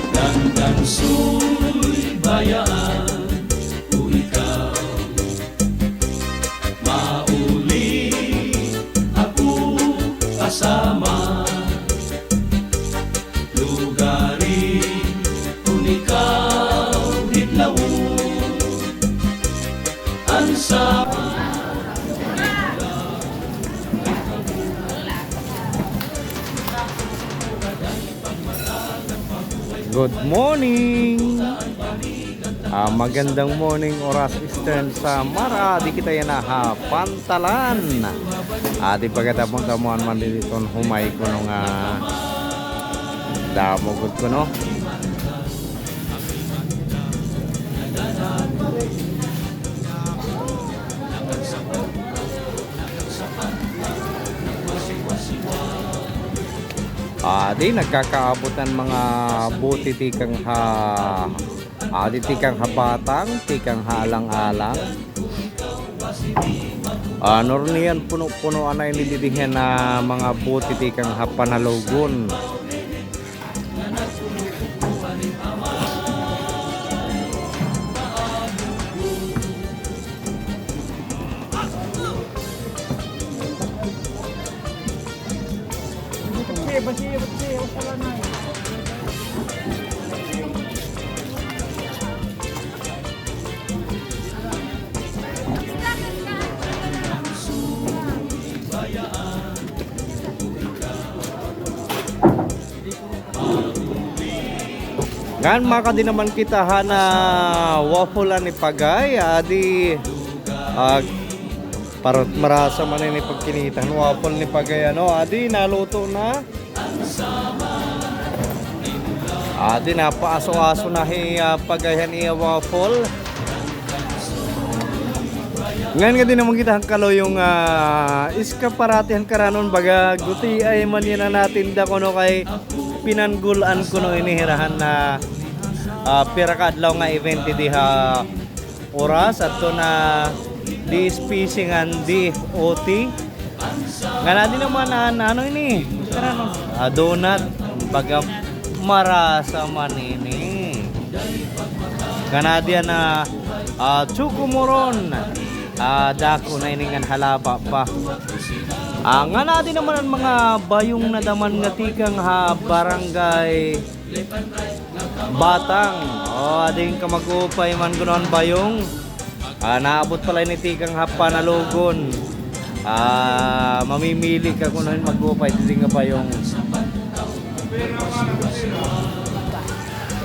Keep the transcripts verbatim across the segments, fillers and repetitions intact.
Dandan subayaan ko ikaw, mauli ako kasama. Lugarin ko ikaw, hidlawon an sa Good morning. Ah, magandang morning, Oras Eastern Samar. Adi kita yana ha Pantalan. Adi pagkadamo-damoan man didi iton humay kuno nga damo gud kuno. Adi, nagkakaabot an mga bote tikang ha, adi, tikang ha Batang, tikang ha Alang-alang. Ah, nurniyan, puno-puno anay ini didi han mga bote tikang ha Panalogon. Ngan makadi naman kita han waffle ni Pagay, adi, ah, parot marasa man ini pagkinita han waffle ni Pagay, ano, adi, naluto na. Adi, napaaso-aso na hi, ah, Pagay han iya waffle. Ngan ngadi naman kita han kaluyong, ah, eskaparate han karanon, baga gutiay man yana nga tinda kuno kay pinanggul-an kuno ini hira han, ah, ah, pira ka adlaw nga event didi ha Oras, adto na D S P C ngan D F O T. Ngan adi naman an, ano ini? Ah, donut. Baga marasa man ini. Ngan adi an, ah, ah, Choco Moron. Ah, dako na ini ngan halaba pa. Ah, ngan adi naman an mga bayong nadaman nga tikang ha barangay Batang. O, adi hin ka mag-uupay man kuno han bayong. Ah, naabot pa la ini tikang ha Panalogon. Ah, mamimili ka kuno hin mag-uupay didi nga bayong.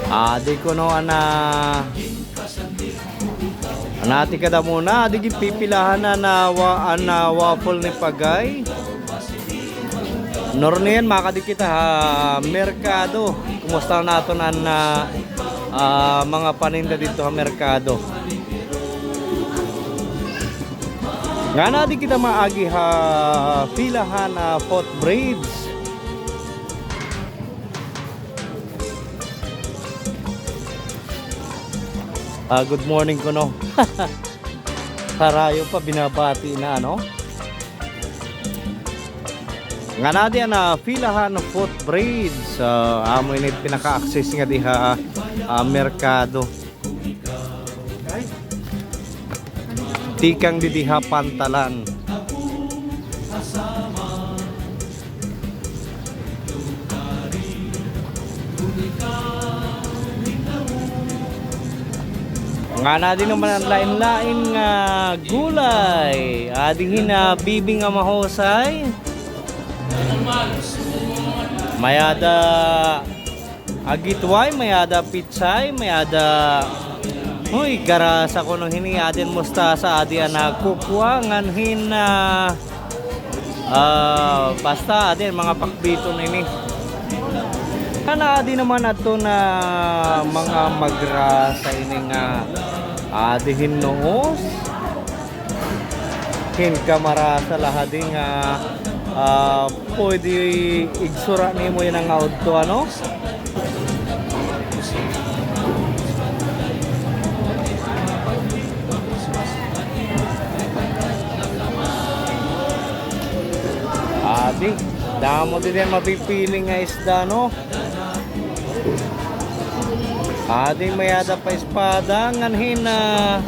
Ah, adi kuno an, ah, An adi kadamo na, adi ginpipilahan na, na wa-, an, ah, waffle ni Pagay. Nurniyan, makadi kita ha merkado. Kumusta naton an, ah, ah, mga paninda didto ha merkado. Ngan adi kita maagi ha pilahan, ah, footbridge. Ah, good morning kuno. Harayo pa, binabati na, ano? Ngan adi an, ah, pilahan footbridge. Ah, amo ini pinaka-access ngadi ha, ah, merkado. Tikang didi ha Pantalan. Ngan adi naman an lain-lain nga gulay. Adi hin, ah, bibi nga mahusay. May-ada agitway, may-ada pitsay, may-ada, uy, garasa kuno hini, adi an mustasa, adi an, ah, kukwa, ngan hin, ah, ah, basta, adi an mga pakbiton ini. Ngan adi naman adto na mga magrasa ini nga, adi hin nuos. Hin kamarasa la hadi nga, ah, pwede igsura nimo yana nga udto, ano? Adi. Damo didi an mapipili nga isda, no? Adi, may-ada pa espada, ngan hin, ah,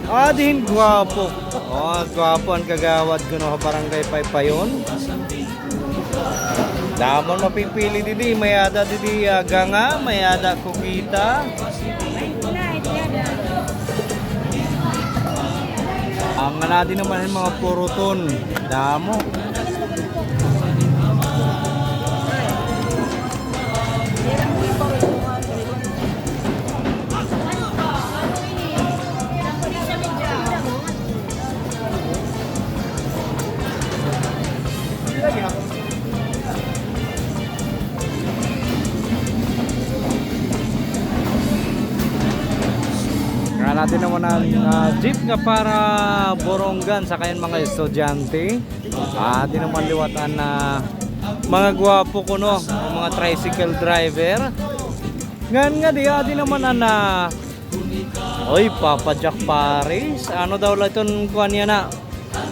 adi hin gwapo. O, gwapo an kagawad kuno ha Barangay Paypayon. Damo an mapipili didi, may-ada didi, ah, ganga, may-ada kugita. An ngan adi naman hin mga puruton. Damo. Ngan adi naman an, ah, jeep nga para Borongan, sakayan mga estudyante. Ah, adi naman liwat an, ah, mga gwapo kuno, an mga tricycle driver. Ngan ngadi, adi naman an, ah, oy, Papa Jack Paris. Ano daw la iton kuan yana?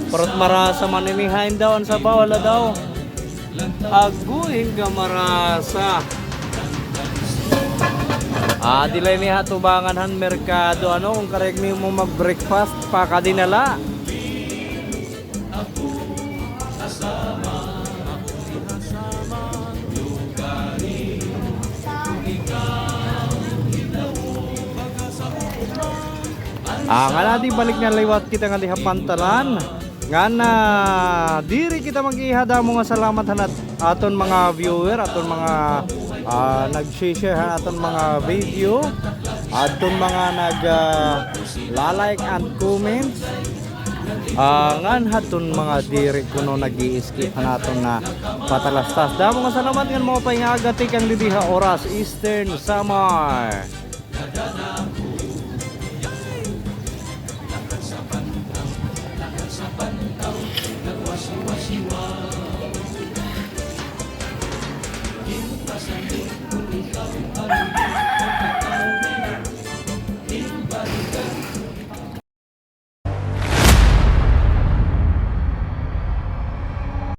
Parot marasa man ini, hain daw an sabaw, hala daw. Aguy, hin kamarasa. Adi la ini ha tubangan han merkado, ano, kon karuyag nimo mag-breakfast, pakadi na la. Ah, ngan adi, balik na liwat kita ngadi ha pantalan. Ngan, ah, diri kita mag-iha, damo nga salamat han at-, aton mga viewer, aton mga, ah, nag-share han aton mga video, aton mga nag, ah, la-like and comments. Ah, ngan hadton mga diri kuno nag-i-skip han aton nga patalastas. Damo nga salamat ngan maupay nga aga tikang didi ha Oras, Eastern Samar.